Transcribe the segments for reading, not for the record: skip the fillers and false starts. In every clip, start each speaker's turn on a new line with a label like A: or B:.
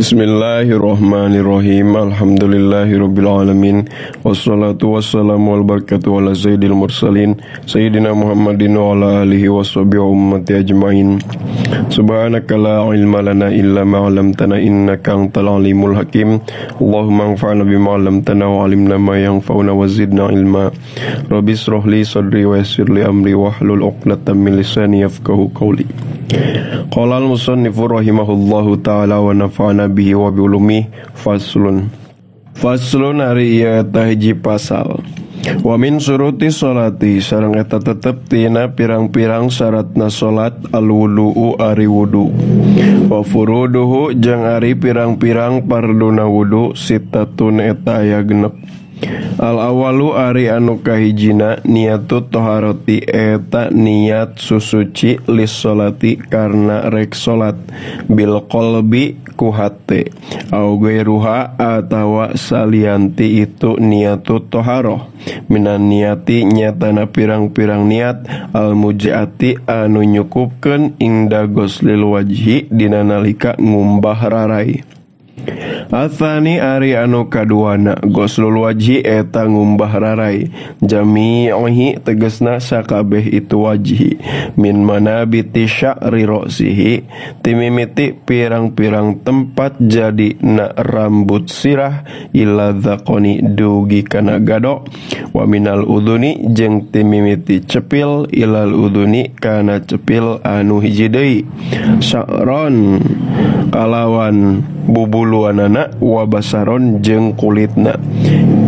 A: Bismillahirrahmanirrahim. Alhamdulillahirabbil alamin. Wassalatu wassalamu wal barakatuhu ala sayyidil mursalin sayyidina Muhammadin wa ala alihi washabihi ummati ajmain. Subhanaka la ilma lana illa ma 'allamtana innaka antal alimul hakim. Allahumma anfa'na bima 'allamtana wa 'allimna ma yanfa'una wa zidna ilma. Rabbi israh li sadri wa yassir li amri wahlul 'uqdatam min lisani yafqahu qawli. Qala al-musannifu rahimahullahu ta'ala wa nafa'ana bihi wa bi ulumi. Faslun. Faslun ari ieu eta hiji pasal. Wa min suruti sholati sareng eta tetep tina pirang-pirang syaratna salat al-wudu'u ari wudu. Wa furuduhu jeung ari pirang-pirang farduna wudu sitatun eta aya genep. Al awalu ari anu kahijina niatu toharoti eta niat susuci lis sholati karena rek salat bil qalbi ku hate au gairuha atawa salianti itu niatu toharoh minan niati nyatana pirang-pirang niat al mujiati anu nyukupkeun inda ghuslil wajhi dina nalika ngumbah rarai. Atsani ari anu kaduana ghuslul wajhi eta ngumbah rarai jami'ihi tegesna sakabeh itu wajhi min manabiti sya'ri ra'sihi timimiti pirang-pirang tempat jadi na rambut sirah ila dzaqoni dugi kana gado wa minal udhuni jeung timimiti cepil ilal udhuni kana cepil anu hiji deui sya'ron kalawan bubuluanana wa basaron jeung kulitna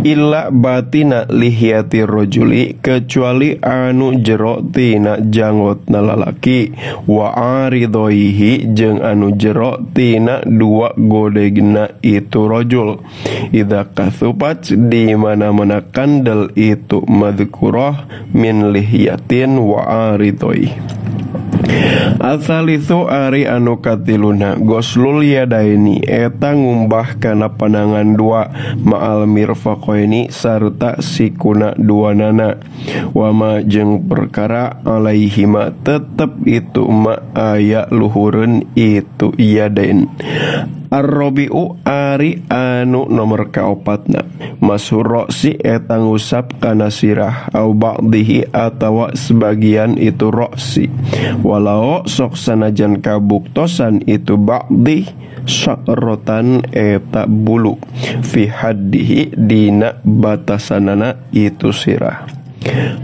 A: illa batina lihiyati rajuli kecuali anu jero tina janggotna lalaki wa aridhoihi jeung anu jero tina dua godegna itu rajul idza kathupat di mana-mana kandel itu madhkurah min lihiyatin wa aridhoi. Asalitsu ari anu katiluna ghuslul yadaini eta ngumbah kana panangan dua ma'al mirfaqaini sarta sikuna dua nana wama jeung perkara alaihima tetep itu ma aya luhureun itu yadain. Ar-rabi'u ari anu nomor kaopatna mashur roksi eta ngusap kana sirah au ba'dihi atawa sebagian itu roksi walau sok sanajan kabuktosan itu ba'di sya'rotan eta bulu fi haddihi dina batasanana itu sirah.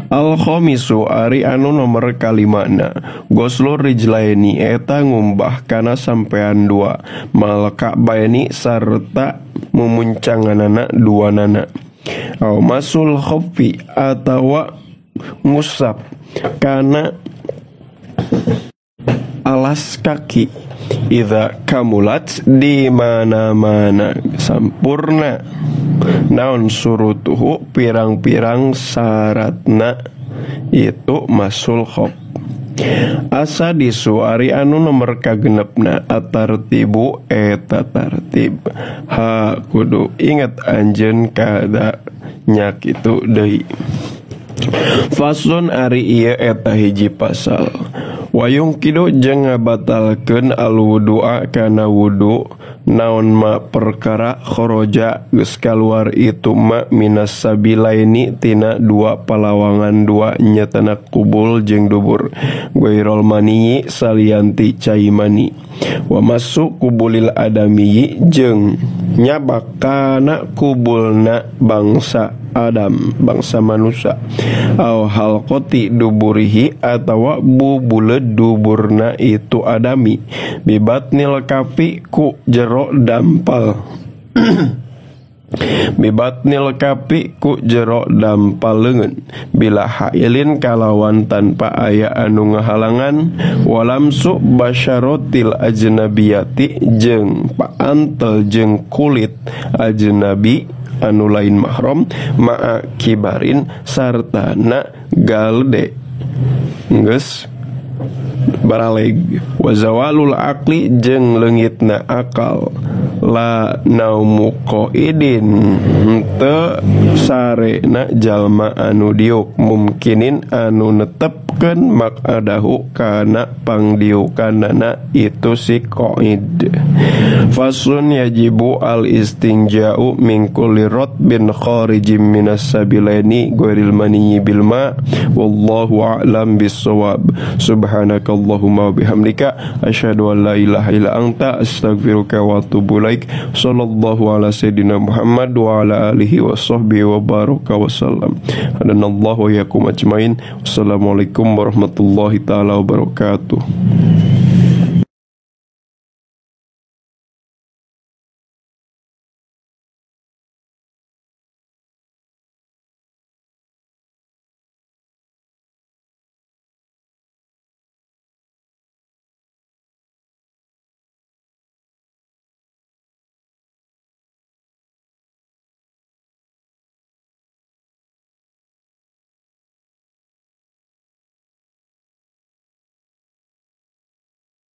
A: Al-khamisu ari anu nomor kalimana ghuslur rijlaini eta ngumbah kana sampean dua mal ka'baini sarta mumuncanganana dua nana au masul khuffi atawa ngusap kana alas kaki idza kamulat di mana-mana sampurna naon surutuhu pirang-pirang syaratna itu masul khof. Asa disuari anu nomor kagenepna atartibu eta tartib ha kudu inget anjeun kada nya kitu deui. Faslun ari ieu eta hiji pasal. Wayung kidu jeung ngabatalkeun alwudu'a kana wudu naon ma perkara khoroja geus kaluar itu ma minas sabilaini tina dua palawangan dua nyatana kubul jeung dubur ghairul mani salianti cai mani wa masu kubulil adami jeung nyabak kana kubulna bangsa Adam bangsa manusia au halqati duburihi atawa bubule duburna itu adami bibatnil kafi ku jero dampal bibatnil kafi ku jero dampal leungeun bila hailin kalawan tanpa aya anu ngahalangan walamsu basyarotil ajnabiyati jeung paantel jeung kulit ajnabi anu lain mahram ma'a kibarin sartana galde geus baraleg wa zawalul aqli jeung leungitna akal la naumu qaidin teu sarena jalma anu diuk mumkinin anu netep netepkeun maq'adahu kana pangdiukanana itu si qaid. Faslun yajibu al istinja'u min kulli ratbin kharijin minas sabilaini ghairil maniyyi bil ma wallahu a'lam bissawab. Subhanakallahumma wa bihamdika asyhadu an la ilaha illa anta astaghfiruka wa atubu ilaik. Sallallahu ala sayyidina Muhammad wa ala alihi wa sahbihi wa baraka wa sallam. Hadanallahu wa iyyakum ajmain. Wassalamualaikum warahmatullahi taala wabarakatuh.